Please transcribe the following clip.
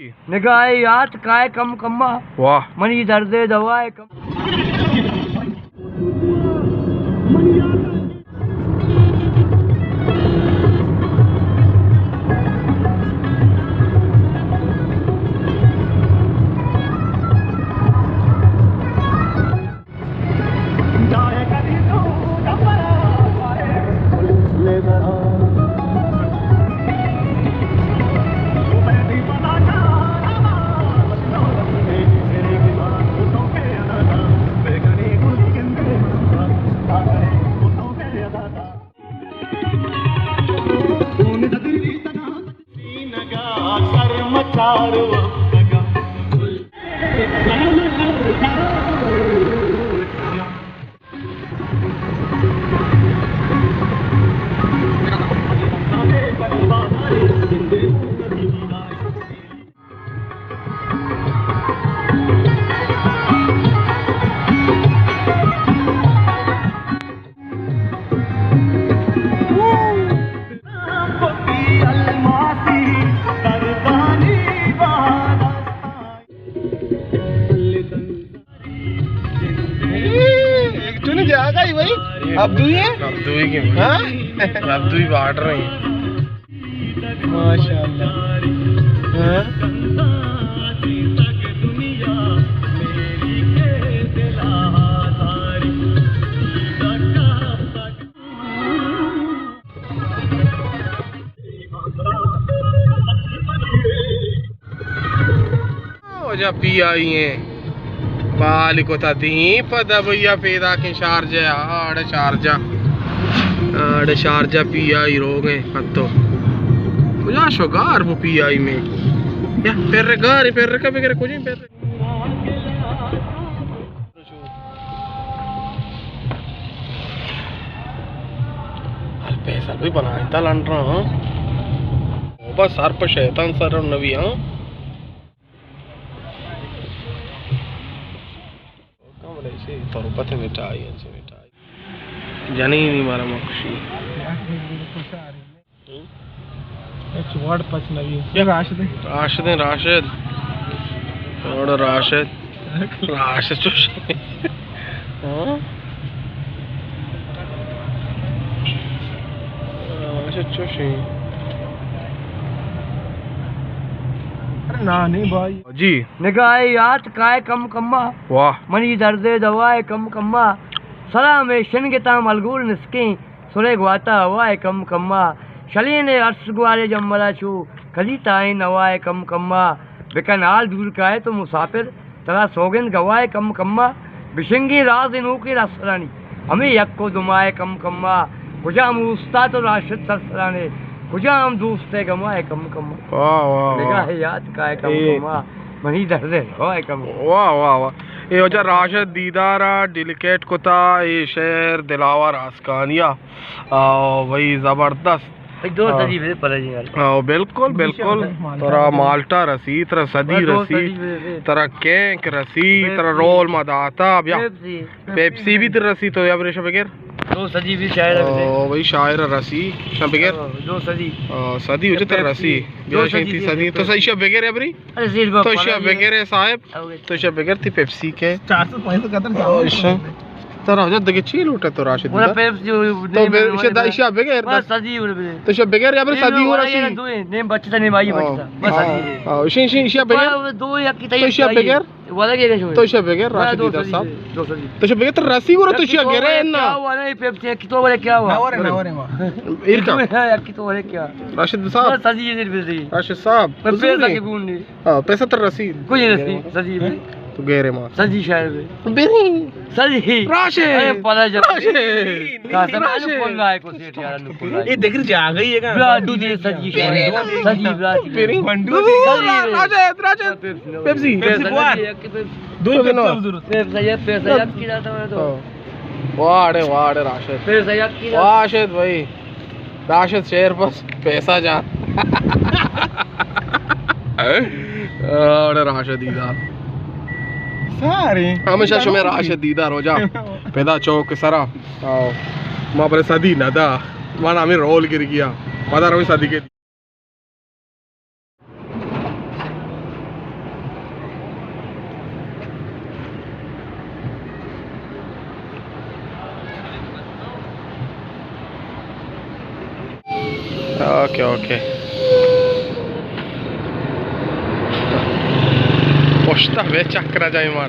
نگاہ یات کائے کم کما۔ واہ۔ منی درد دوا کم۔ تو نے جاگہ ہی بھائی، اب دوئی ہے؟ اب دوئی کے بھائی۔ ہاں؟ اب دوئی بارڈر ہیں۔ ماشاءاللہ۔ ہاں؟ واجہ پی آئی ایں۔ بال کتا دیں پدا بھیا پیدا کیں شارجہ، آڑ شارجہ۔ آڑ شارجہ پی آئی روگ ایں پتو۔ کجا شو گار بو پی آئی میں۔ یا پر گار، پر کا بگر کجیں پر۔ الفیصل بھی بنائیں تا لنڈ رہا ہاں۔ بس سر پہ شیطان سر نبی ہاں۔ کم رہی سی تربت مٹھائی، انچے مٹھائی۔ جنینی مارا مکشی۔ ہچ وڑ پچ نہ بی۔ راشد۔ راشد ایں، راشد۔ وڑ راشد۔ راشد چوش۔ ہاں؟ راشد چوش۔ ارے نہ، نہیں بھائی۔ جی۔ نگاہ یات کائے کم کما۔ واہ۔ منی درد دوا کم کما۔ سلام شنگتاں ملگول نسکیں۔ سرے گواتا ہوائے کم کما، شلین ارس گوارے جمبلا چو، کدی تائیں نوائے کم کما، بکن حال دور کائے تو مسافر، ترا سوگند گوائے کم کما، بشنگیں راز نوکیں رسترانی، ہمیں یک و دمائے کم کما، کجام اوستات و راشد سرسرانے، کجام دوست گمائے کم کما۔ واہ، واہ، واہ۔ نگاہ یات کائے کم اے کما، منی درد ہوائے کم کما۔ واہ، واہ، واہ۔ اے وجہ راشد دیدارا ڈیلیکیٹ کتا، اے شعر دلاور آسکانیا۔ آ، بھئی زبردست۔ بھئی دو آ۔ صدی بھئی پلے جی یار۔ آ، بالکل، بالکل۔ ترا مالٹا رسی، ترا صدی رسی، ترا کینک رسی، ترا رول ما داتا، بیا۔ پیپسی۔ پیپسی بھی ترا رسی تو یا بریشا بغیر۔ دو صدی بھی شاعر ہے۔ آ، بھئی شاعر رسی، شا بغیر۔ آ، دو صدی۔ آ، صدی ہو جا ترا رسی۔ بیا شاعر تی صدی۔ تو صحیح شا بغیر ہے بری؟ ارے زیر با تو پڑا شیا جی۔ بگر ہے صاحب۔ او گے۔ تو شیا بگر تی پیپسی کے۔ چار سو پانچ سو قطر جاؤ۔ او شا۔ ترا ہو جا دگے چی لوٹا تو راشد پورا دا؟ پیپسی ہو، تو نہیں بے-، میں شیا دا شیا بگر بس دا۔ صدی ہو رہے۔ تو شیا بگر یا بر نہیں، صدی ہو والا راشی؟ یہ دو ہیں، نہیں بچتا نہیں بھائی ہاں۔ بچتا۔ بس ہاں۔ صدی ہے۔ ہاں، شین، شین، شیا بگر؟ بس دو یا کی تو شیا بگر؟ والا کے شو؟ تو شیا بگر والا راشد دو دیدا صدی صاحب۔ ہے، دو صدی۔ تو شیا بگر تو رسی گورا تو شیا گرے نا۔ کیا ہوا نا یہ پیپسی کی تو والا کیا ہوا؟ نہ ورے، نہ ورے۔ ایرکا۔ یا کی تو والا کیا؟ راشد صاحب۔ بس صدی ہے، صدی۔ راشد صاحب۔ پر پیسہ کے گون نہیں۔ ہاں، پیسہ تر رسی۔ کوئی رسی، صدی بھئی۔ تو گہرے ماں۔ صدی شاعر بھئی۔ بری۔ صدی۔ راشد۔ ارے پلا جا۔ راشد۔ قاسم، راشد۔ انو کھول لائے کو سیٹ یار، انو کھول لائے۔ یہ دیکھ رہی جا گئی ہے کہاں؟ برا دو دے صدی شاعر۔ صدی برا دے۔ بری۔ بنڈو صدی۔ راشد، راشد۔ پیپسی۔ پیپسی بوار۔ دو پیپسی ضرورت۔ پیپسی، پیپسی کی جاتا ہے تو۔ ہاں۔ واہ رے، واہ رے راشد۔ پیسہ یک کلو۔ راشد بھائی، راشد شیر بس پیسہ جان۔ اڑے راشد دیدار۔ ساری۔ ہمیشہ شمے راشد دیدار ہو جا۔ پیدا چوک سرا۔ آؤ۔ ما بلے صدی نہ دا۔ مانا ہمیں رول گر گیا۔ پدا روی صدی کے۔ Okay, okay. پشتا بے چکر جائیں مار۔